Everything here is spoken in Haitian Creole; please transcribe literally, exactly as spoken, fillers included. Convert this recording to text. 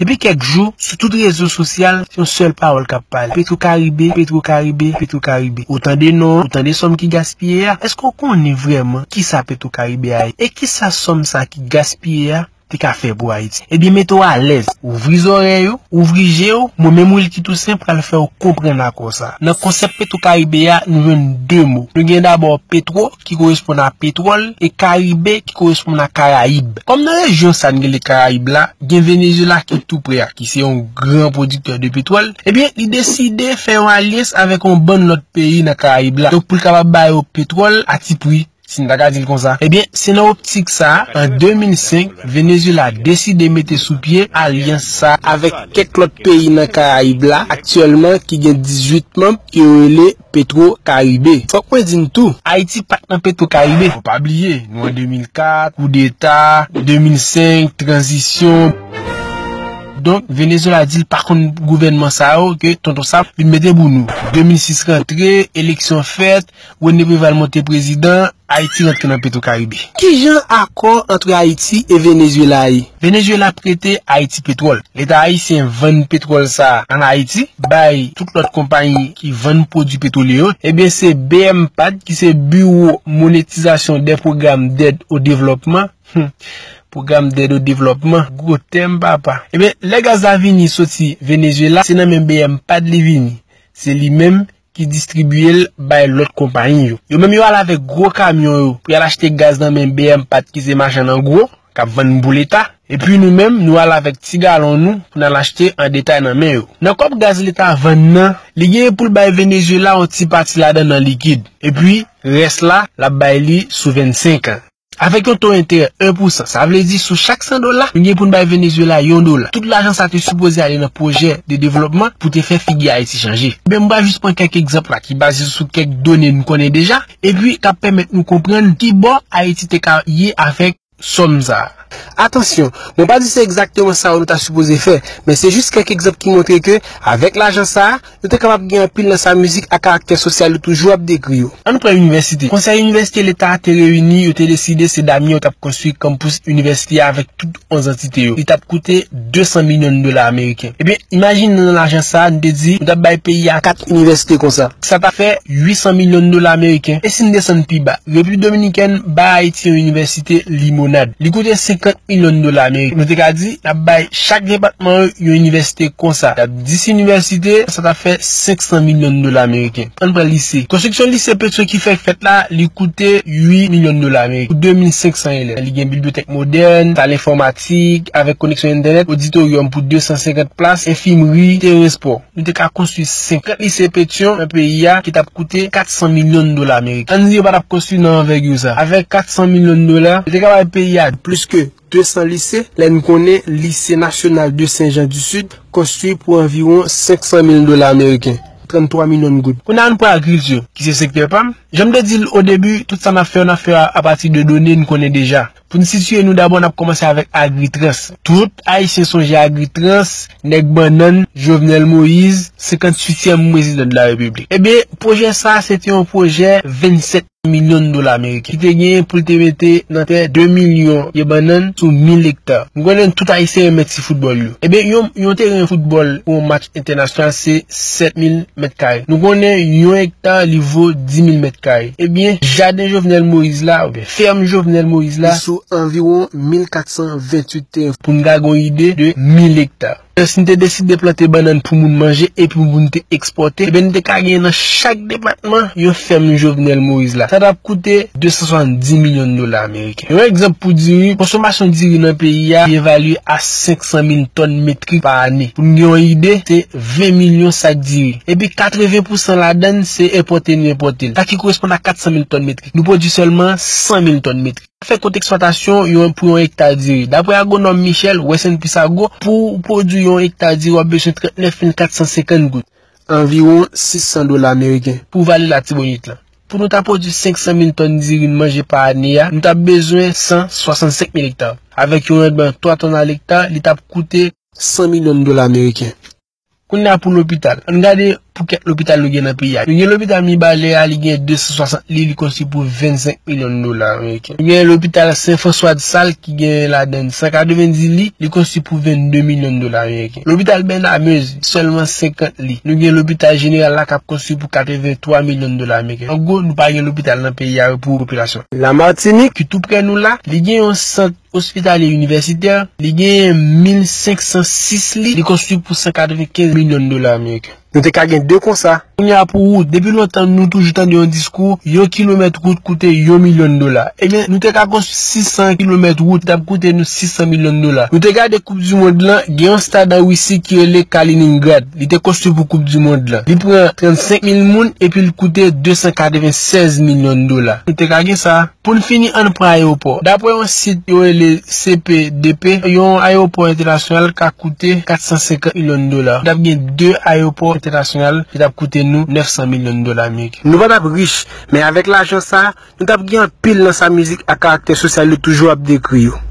Depi kèk jou, sou tout rezo sosyal, se yon sèl pawòl k ap pale. Petro Karibe, Petro Karibe, Petro Karibe. Ou tande non, ou tande sòm ki gaspiye a. Èske w konnen vrèman kisa Petro Karibe a ye? E kisa sòm sa ki gaspiye a te ka fè pou Ayiti? Ebyen, mete w alèz. Ouvri zòrèy ou, ouvri je w. Mwen menm, Wilky Toussaint, pral fè w konprann akò sa. Nan konsèp Petro Karibe a, nou jwenn de mo. Nou gen dabò petwo, ki koresponn a petwòl, e Karibe, ki koresponn a Karayib. Kòm nan rejyon sa n rele Karayib la, gen Venezuela ki tou pre a, ki se yon gran pwodiktè de petwòl, ebyen, li deside fè yon alyans avèk yon bann lòt peyi nan Karayib la. Donk, pou l kapab ba yo petwòl a ti pri, si n ta ka di l konsa. Ebyen, se nan optik sa a, an de mil senk, Venezuela deside mete sou pye alyans sa a avèk kèk lòt peyi nan Karayib la, aktyèlman ki gen dizuit manm, ke yo rele Petro Karibe. Fòk mwen di n tou, Ayiti pa t nan Petro Karibe. Fò pa bliye, nou an de mil kat, koudeta, de mil senk, tranzisyon. Donk, Venezuela di l pa konn gouvènman sa yo ke Tonton Sam vin mete pou nou. De mil sis rantre, eleksyon fèt, René Préval monte prezidan, Ayiti rantre nan Petro Karibe. Kijan akò ant Ayiti e Venezuela ye? Venezuela prete Ayiti petwòl. Leta ayisyen vann petwòl sa a ann Ayiti, bay tout lòt konpayi ki vann pwodui petwolye yo. Ebyen, se B M PAD, ki se Bureau Monétisation des Programmes d'Aide au Développement. Hmm. Pwogram dèd o devlòpman, gwo tèm, papa. Ebyen, lè gaz la vini soti Venezuela, se nan men B M PAD li vini. Se li menm ki distribiye l bay lòt konpayi yo. Yo menm yo al avèk gwo kamyon yo pou y al achte gaz nan men B M PAD ki se machann an gwo, k ap vann pou Leta. Epi nou menm, nou al avèk ti galon nou pou n al achte an detay nan men yo. Nan kòb gaz Leta vann nan, li genyen pou l bay Venezuela yon ti pati ladan nan likid. Epi, rès la, l ap bay li sou vennsenk an. Avèk yon to enterè en pou san, sa vle di sou chak san dola, nou gen pou n bay Venezuela yon dola. Tout lajan sa te sipoze ale nan pwojè de devlòpman pou te fè figi Ayiti chanje. Men m pral jis pran kèk egzanp la ki baze sou kèk done n konnen deja, epi k ap pèmèt nou konprann ki bò Ayiti te ka ye avèk sòm sa a. Atansyon, mwen pa di se egzakteman sa yo nou ta sipoze fè, men se jis kèk egzanp ki montre ke, avèk lajan sa a, nou te kapab gen anpil nan sa mizik a karaktè sosyal yo toujou ap dekri yo. Ann pran inivèsite. Konsèy inivèsite Leta a te reyini, yo te deside se Damyen yo t ap konstwi kanpous inivèsite a avèk tout onz antite yo. Li t ap koute de san milyon dola ameriken. Ebyen, imajine nan lajan sa a, nou te di, nou t ap bay peyi a kat inivèsite konsa. Sa t ap fè uit san milyon dola ameriken. E si n desann pi ba, Repiblik Dominikèn bay Ayiti yon inivèsite Limonad. Li koute senkant milyon dola ameriken. Nou te ka di, n ap bay chak depatman yo yon inivèsite konsa. Y ap dis inivèsite, sa t ap fè senk san milyon dola ameriken. Ann pran lise. Konstriksyon lise Petro ki fèk fèt la, li koute uit milyon dola ameriken. Pou de mil senk san elèv. Li gen bibliyotèk modèn, sal enfòmatik, avèk koneksyon entènèt, oditoryòm pou de san senkant plas, enfimri, teren espò. Nou te ka konstwi senkant lise Petyon nan peyi a ki t ap koute kat san milyon dola ameriken. Ann di yo pa t ap konstwi nan anvègir sa. Avèk kat san milyon dola, yo te ka bay peyi a plis ke de san lise, lè n konnen Lise Nasyonal de Sen Jan di Sid konstwi pou anviwon senk san mil dola ameriken, tranntwa milyon goud. Kounye a, ann pran agrikilti, ki se sektè pa m. Jan m te di l o debi, tout sa n ap fè yo, n ap fè yo a, apati de done n konnen deja. Pou n sitiye nou, dabò n ap kòmanse avèk Agritrans. Tout Ayisyen sonje Agritrans, nèg bannann, Jovenel Moïse, senkantuityèm prezidan de la Repiblik. Ebyen, pwojè sa a, se te yon pwojè vennsèt milyon dola ameriken ki te genyen pou l te mete nan tè de milyon pye bannann sou mil ekta. Nou konnen tout Ayisyen renmen ti foutbòl yo. Ebyen, yon, yon teren foutbòl pou yon match entènasyonal, se sèt mil mèt kare. Nou konnen yon ekta, li vo dis mil mèt kare. Ebyen, jaden Jovenel Moïse la, oubyen fèm Jovenel Moïse la, li sou anviwon mil kat san venntuit teren. Pou n ka gen yon ide de mil ekta. Si n te deside plante bannann pou moun manje epi pou moun te ekspòte, ebyen, n te ka genyen nan chak depatman yon fèm Jovenel Moïse la. Sa t ap koute de san swasanndis milyon dola ameriken. Yon egzanp pou diri, konsomasyon diri nan peyi a evalye a senk san mil tòn metrik pa ane. Pou n gen yon ide, se ven milyon sak diri. Epi katreven pousan ladan l, se enpòte nou enpòte l. Sa ki koresponn a kat san mil tòn metrik. Nou pwodui sèlman san mil tòn metrik. Fè kont eksplwatasyon yon, pou yon ekta diri. Daprè agwonòm Michel Wesson Pisago, pou w pwodui yon ekta diri, w ap bezwen trannèf mil kat san senkant goud. Anviwon sis san dola ameriken. Pou vale Latibonit lan. Pou nou ta pwodui senk san mil tòn diri n manje pa ane a, nou t ap bezwen san swasannsenk mil ekta. Avèk yon randman twa tòn a lekta, li t ap koute san milyon dola ameriken. Kounye a pou lopital. Ann gade pou kèk lopital nou gen nan peyi a. Nou gen lopital Mibalè a, li gen de san swasant lit, li konstwi pou vennsenk milyon dola ameriken. Nou gen lopital Sen Franswa de Sal ki gen ladan l san katrevenndis lit, li konstwi pou vennde milyon dola ameriken. Lopital Bènamez, sèlman senkant lit. Nou gen lopital jeneral la k ap konstwi pou katrevenntwa milyon dola ameriken. An gwo, nou pa gen lopital nan peyi a pou popilasyon. Lamatinik, ki tou prè nou la, li gen yon sant ospitalye inivèsitè, li gen mil senk san sis lit, li konstwi pou san katrevenkenz milyon dola ameriken. Nou te ka gen de konsa. Kounye a pou wout, depi lontan nou toujou tande yon diskou, yon kilomèt wout koute yon milyon dola. Ebyen, nou te ka konstwi sis san kilomèt wout, li t ap koute nou sis san milyon dola. Nou te gade Koup di Mond lan, gen yon stad an Wisi ki rele Kaliningrad. Li te konstwi pou Koup di Mond lan. Li pran trannsenk mil moun epi l koute de san katrevennsèz milyon dola. Nou te ka gen sa. Pou n fini, ann pran ayewopò. Daprè yon sit yo rele C P D P, yon ayewopò entènasyonal ka koute kat san senkant milyon dola. N t ap gen de ayewopò entènasyonal ki t ap koute nou nèf san milyon dola ameriken. Nou pa t ap rich, men avèk lajan sa a, nou t ap gen anpil nan sa mizik ak karaktè sosyal yo toujou ap dekri yo.